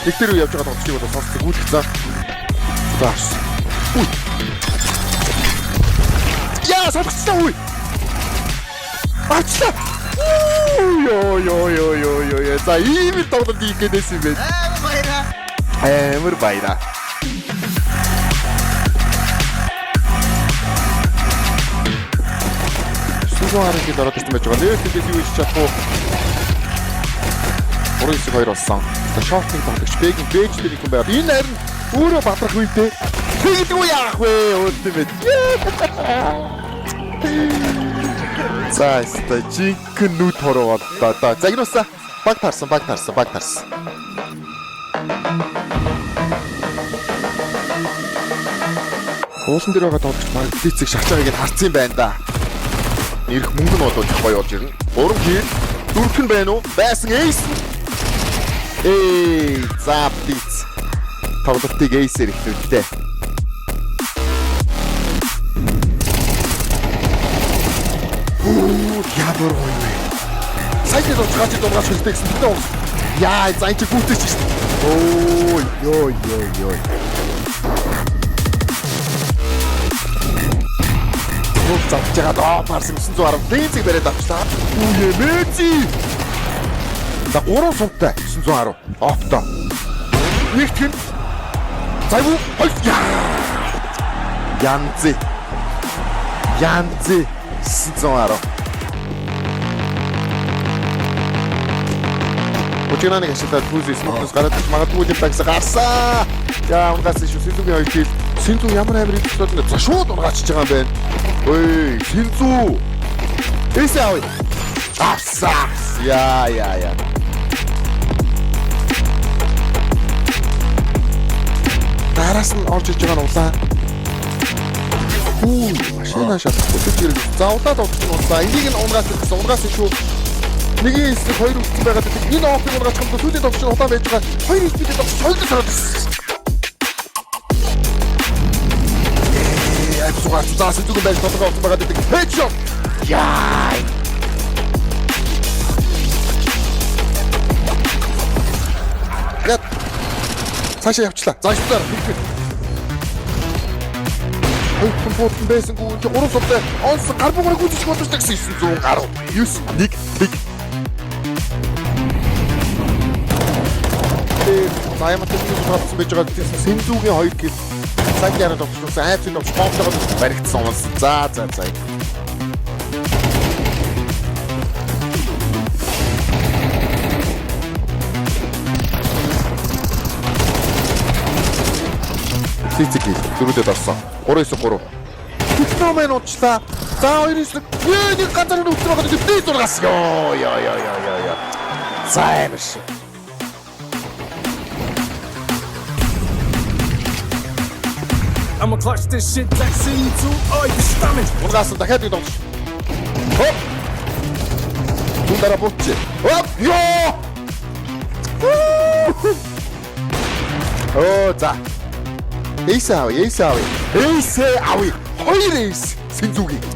Нэг дээр явж байгаа тоглогчийг бол сонсдог гүйлгцээ. За авсан. Үгүй. Яа, сонсгоцлоо үгүй. Авчлаа. Йоо ёо ёо ёо ёо. За ийм л тоглолт хийх гээдээс юм бэ. Амар баяраа. Амар баяраа. Сүүлийн харахад ороод ирсэн байж байгаа. Нэр тэндээс юу хийж чадахгүй. 3-9-2 болсон. За шортыг тоглогч Бэгийн Бэж дээр их хүн байгаад энэ харин өөрөө бадрах үедээ тэгдэггүй яах вэ? Өөр юм бэ. За өстой жинхэнэ нүд хороо боллоо доо. За гинуусаа баг тарсан, баг тарсан, баг тарсан. Уулан дээр байгаа тоглогч баг дийцэг шахаж байгааг нь харсан юм байна да. Нэрх мөнгө нь бол их гоё болж ирнэ. 3 kill, 4 нь байна уу? Байсан ace. Эй, за блиц. Тоглолтыг ace-ээр эхлүүллээ. Оо, ямар гоё вэ? Сайн л уцгаач дургаач хэлдэг гэсэн тэдний уус. Яа, за энэ чи гүйтэйч шүү дээ. Оо, ёо ёо ёо. Нүг завж байгаа доо парсан 910 линзийг бариад авчлаа. Үе мэзи. За 3 сумтай 910. Опто. Нэгтгэн. Зайвуу хоёр. Янзи. Янзи 910. Бужигнаныг ашиглаад түүз smoke-нос гараад ирж магадгүй юм дагс гарсан. Яа, унгаас шүү Синзүгийн хоёр kill. Синзү ямар амар идэвхтэй бол за шууд унгаачиж байгаа юм байна. Ой, Синзү. Эсэ авъя. Авсаа. Яа, яа, яа. Дараас нь орж иж байгаа нь улаан. Хүү, машина шалахгүй ч ирэх. За улаад орчих нь улаан. Энийг нь унгаас ирсэн. Унгаас шүү. Нэгийн эсрэг хоёр үлдсэн байгаад байдаг. Энэ опыг унгаачих юм бол сүүлийн тоглогч нь улаан байж байгаа. Хоёр эсрэг тоглогч хоёулаа сараад ирсэн. Ээ, сугаач за зүгэн байж толгой олсон байгаад байдаг. Headshot. Яа. Яа. Цаашаа явчлаа. За шүтээр хэлбэр. Хоёр буудан байсангүй чи 3 сумтай онсон гар бугаараа гүйцэтгэх боломжтой гэсэн 900 гаруй. 9 1 1. За ямар ч юм гарсан байж байгаа гэсэн Сэнзүүгийн 2 kill. Цаг яриад тоглосон айцын товч хоолтойгоо баригдсан унс. За за за. Цэцэг kill дөрүүдэд орсон. 3-9-3. Техно мэн уучлаа. За 2-9. Ээ нэг ганцаар нь өвчтөр байгаа гэдэг 6-аас. Йоо ёо ёо ёо ёо. За амар шиг. I'ma clutch this shit like C2. Oh, you stomach. Унгаас нь дахиад нэг тоглож. Хоп. Түн дараа буучи. Хоп. Йоо. Оо за. Ace авъя, ace авъя. Ace авъя. Хоёр ace Сэнзүгийн.